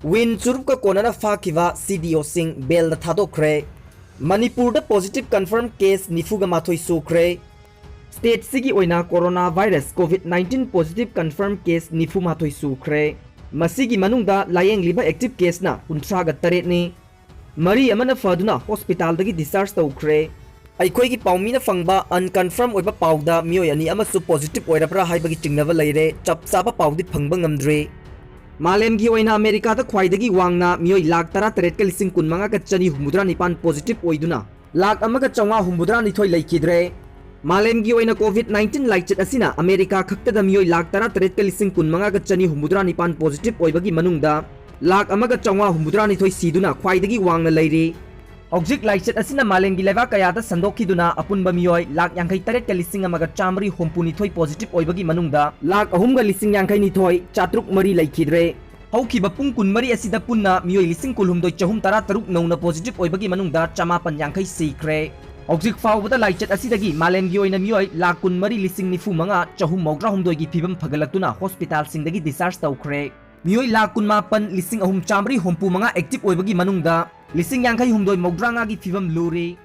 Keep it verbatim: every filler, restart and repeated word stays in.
ꯋꯤꯟ ꯆꯨꯔꯨꯞꯀ ꯀꯣꯟꯅꯅ ꯐꯥꯈꯤꯕ ꯁꯤ ꯗꯤ ꯑꯣꯁꯤꯡ ꯕꯦꯜꯗ ꯊꯥꯗꯣꯛꯈ꯭ꯔꯦ꯫ ꯃꯅꯤꯄꯨꯔꯗ positive confirm case ꯅꯤꯐꯨꯒ ꯃꯥꯊꯣꯏ ꯁꯨꯈ꯭ꯔꯦ꯫ Stateꯁꯤꯒꯤ ꯑꯣꯏꯅ corona virus COVID nineteen positive confirm case ꯅꯤꯐꯨ ꯃꯥꯊꯣꯏ ꯁꯨꯈ꯭ꯔꯦ꯫ ꯃꯁꯤꯒꯤ ꯃꯅꯨꯡꯗ ꯂꯥꯌꯦꯡꯂꯤꯕ active caseꯅ ꯀꯨꯟꯊ꯭ꯔꯥꯒ ꯇꯔꯦꯠꯅꯤ꯫ ꯃꯔꯤ ꯑꯃꯅ ꯐꯗꯨꯅ hospitalꯗꯒꯤ discharge ꯇꯧꯈ꯭ꯔꯦ꯫ ꯑꯩꯈꯣꯏꯒꯤ ꯄꯥꯎꯃꯤꯅ ꯐꯪꯕ unconfirm ꯑꯣꯏꯕ ꯄꯥꯎꯗ ꯃꯤꯑꯣꯏ ꯑꯅꯤ ꯑꯃꯁꯨ positive ꯑꯣꯏꯔꯕ꯭ꯔꯥ ꯍꯥꯏꯕꯒꯤ ꯆꯤꯡꯅꯕ ꯂꯩꯔꯦ꯫ ꯆꯞ ꯆꯥꯕ ꯄꯥꯎꯗꯤ ꯐꯪꯕ ꯉꯝꯗ꯭ꯔꯤ꯫ ꯃꯥꯂꯦꯝꯒꯤ ꯑꯣꯏꯅ ꯑꯃꯦꯔꯤꯀꯥꯗ ꯈ꯭ꯋꯥꯏꯗꯒꯤ ꯋꯥꯡꯅ ꯃꯤꯑꯣꯏ ꯂꯥꯈ ꯇꯔꯥꯇꯔꯦꯠꯀ ꯂꯤꯁꯤꯡ ꯀꯨꯟꯃꯉꯥꯒ ꯆꯅꯤ ꯍꯨꯝꯐꯨꯇꯔꯥ ꯅꯤꯄꯥꯟ positive ꯑꯣꯏꯗꯨꯅ ꯂꯥꯈ ꯑꯃꯒ ꯆꯥꯝꯃꯉꯥ ꯍꯨꯝꯐꯨꯇꯔꯥ ꯅꯤꯊꯣꯏ ꯂꯩꯈꯤꯗ꯭ꯔꯦ꯫ ꯃꯥꯂꯦꯝꯒꯤ ꯑꯣꯏꯅ COVID nineteen ꯂꯥꯏꯆꯠ ꯑꯁꯤꯅ ꯑꯃꯦꯔꯤꯀꯥ ꯈꯛꯇꯗ ꯃꯤꯑꯣꯏ ꯂꯥꯈ ꯇꯔꯥꯇꯔꯦꯠꯀ ꯂꯤꯁꯤꯡ ꯀꯨꯟꯃꯉꯥꯒ ꯆꯅꯤ ꯍꯨꯝꯐꯨꯇꯔꯥ ꯅꯤꯄꯥꯟ positive ꯑꯣꯏꯕꯒꯤ ꯃꯅꯨꯡꯗ ꯂꯥꯈ ꯑꯃꯒ ꯆꯥꯝꯃꯉꯥ ꯍꯨꯝꯐꯨꯇꯔꯥ ꯅꯤꯊꯣꯏ ꯁꯤꯗꯨꯅ ꯈ꯭ꯋꯥꯏꯗꯒꯤ ꯋꯥꯡꯅ ꯂꯩꯔꯤ꯫ ꯍꯧꯖꯤꯛ ꯂꯥꯏꯆꯠ ꯑꯁꯤꯅ ꯃꯥꯂꯦꯝꯒꯤ ꯂꯩꯕꯥꯛ ꯀꯌꯥꯗ ꯁꯟꯗꯣꯛꯈꯤꯗꯨꯅ ꯑꯄꯨꯟꯕ ꯃꯤꯑꯣꯏ ꯂꯥꯈ ꯌꯥꯡꯈꯩ ꯇꯔꯦꯠꯀ ꯂꯤꯁꯤꯡ ꯑꯃꯒ ꯆꯥꯝꯃꯔꯤ ꯍꯨꯝꯐꯨ ꯅꯤꯊꯣꯏ positive ꯑꯣꯏꯕꯒꯤ ꯃꯅꯨꯡꯗ ꯂꯥꯈ ꯑꯍꯨꯝꯒ ꯂꯤꯁꯤꯡ ꯌꯥꯡꯈꯩ ꯅꯤꯊꯣꯏ ꯆꯥꯇ꯭ꯔꯨꯛ ꯃꯔꯤ ꯂꯩꯈꯤꯗ꯭ꯔꯦ꯫ ꯍꯧꯈꯤꯕ ꯄꯨꯡ ꯀꯨꯟꯃꯔꯤ ꯑꯁꯤꯗ ꯄꯨꯟꯅ ꯃꯤꯑꯣꯏ ꯂꯤꯁꯤꯡ ꯀꯨꯟꯍꯨꯝꯗꯣꯏ ꯆꯍꯨꯝ ꯇꯔꯥꯇꯔꯨꯛ ꯅꯧꯅ positive ꯑꯣꯏꯕꯒꯤ ꯃꯅꯨꯡꯗ ꯆꯃꯥꯄꯟ ꯌꯥꯡꯈꯩ ꯁꯤꯈ꯭ꯔꯦ꯫ ꯍꯧꯖꯤꯛ ꯐꯥꯎꯕꯗ ꯂꯥꯏꯆꯠ ꯑꯁꯤꯗꯒꯤ ꯃꯥꯂꯦꯝꯒꯤ ꯑꯣꯏꯅ ꯃꯤꯑꯣꯏ ꯂꯥꯈ ꯀꯨꯟꯃꯔꯤ ꯂꯤꯁꯤꯡ ꯅꯤꯐꯨ ꯃꯉꯥ ꯆꯍꯨꯝ ꯃꯧꯗ꯭ꯔꯥ ꯍꯨꯝꯗꯣꯏꯒꯤ ꯐꯤꯕꯝ ꯐꯒꯠꯂꯛꯇꯨꯅ hospitalꯁꯤꯡꯗꯒꯤ discharge ꯇꯧꯈ꯭ꯔꯦ꯫ ꯃꯤꯑꯣꯏ ꯂꯥꯈ ꯀꯨꯟꯃꯥꯄꯟ ꯂꯤꯁꯤꯡ ꯑꯍꯨꯝ ꯆꯥꯝꯃꯔꯤ ꯍꯨꯝꯐꯨ ꯃꯉꯥ active ꯑꯣꯏꯕꯒꯤ ꯃꯅꯨꯡꯗ ꯂꯤꯁꯤꯡ ꯌꯥꯡꯈꯩ ꯍꯨꯝꯗꯣꯏ ꯃꯧꯗ꯭ꯔꯥ ꯃꯉꯥꯒꯤ ꯐꯤꯕꯝ ꯂꯨꯔꯤ꯫